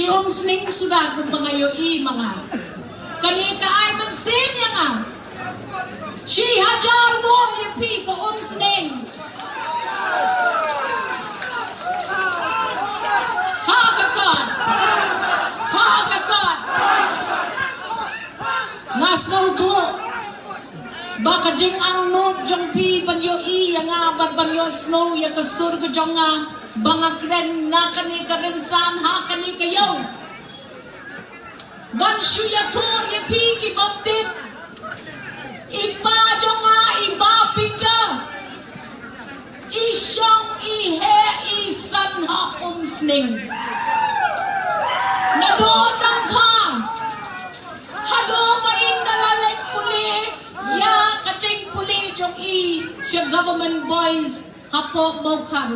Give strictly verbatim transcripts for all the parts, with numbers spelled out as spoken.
Umsning suda kumba nga ïohi ma nga. Kane ka ai mynsiem ïa nga. Shi hajar nguh ïa phi ka Umsning. Ha ka kot. Ha ka kot. Nga sngewthuh ba ka jingangnud jong phi ban ïohi ïa nga bad ban ïohsngew ïa ka sur ka jong nga ba nga kren na kane ka rynsan ha kane ka ïew. Ban shu ïathuh ïa phi ki bym tip, i pa jong nga i Bah Peter i shong i heh i san ha Umsning. Naduh dang kha haduh ba in da la leit pule ïa ka jingpule jong i sha Government Boys hapoh Mawkhar.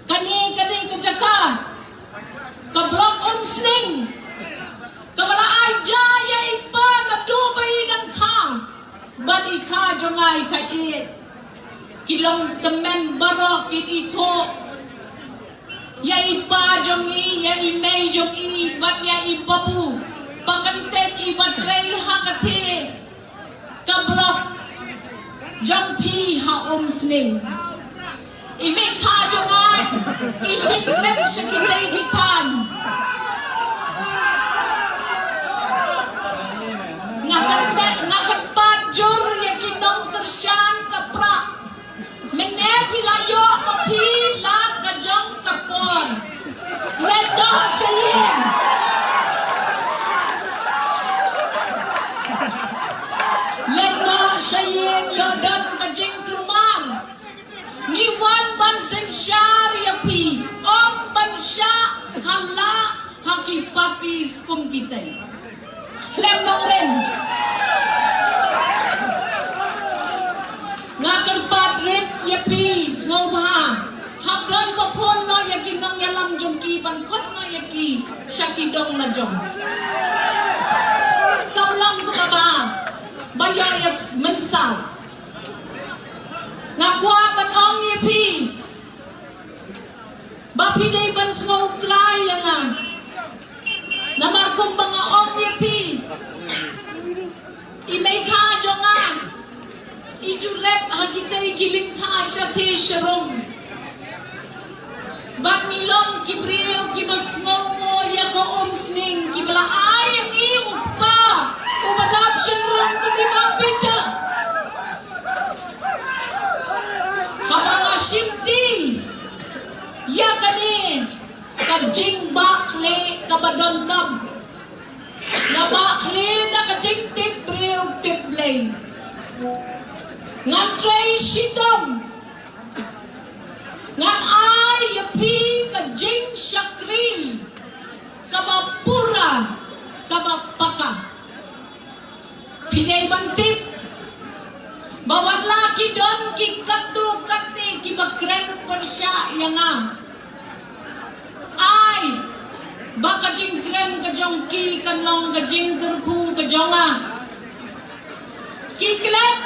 Kane ka dei ka jaka ka Block Umsning kaba la ai ja ïa i pa naduh ba i dang kha. Bad i kha jong nga i kha ïeit. Ki long tymmen baroh ki ithuh ïa i pa jong i, ïa i mei jong i bad ïa i Babu. Ba kyntait i ba trei ha ka thie ka Block jong phi ha Umsning. I mei kha jong nga i shim lem sha kitei ki thaiñ. Nga kynbat, nga kynbat jur ïa ki nongkyrshan ka prah. Mynne phi la ïoh ma phi la ka jong ka por. Leit noh sha ïing. Leit noh sha ïing, ïoh don ka jingkulmar. Ngi wan ban synshar ïa phi, ym ban shah ha la ha ki parties kum kitei. Khlem nongrim. Nga kyrpad rit ïa phi sngewbha hap don ba phone noh ïa ki nongïalam jong ki ban khot noh ïa ki sha ki dong la jong. Kam long kaba ba ïoh ïa mynsaw. Nga kwah ban ong ïa phi ba phi dei ban sngewtrai ïa nga. Namar kumba nga ong ïa phi, i mei kha jong nga i ju rep ha kitei ki lyngkha shathie sharum. Bad ngi long ki briew kiba sngewnguh ïa ka Umsning, kiba la ai ïa ngi u kpa uba dap shynrang kum i Bah Peter. Haba nga shimti ïa kane ka jingbakla kaba donkam, nga bakla na ka jingtip briew tip Blei. Ngan trei shitom. Ngan ai ïa phi ka jingshakri kaba pura, kaba paka. Phi dei ban tip ba wat la ki don ki katto katne kiba kren pyrshah ïa nga, ai ba ka jingkren ka jong ki kan long ka jingkyrkhu ka jong nga. Ki klet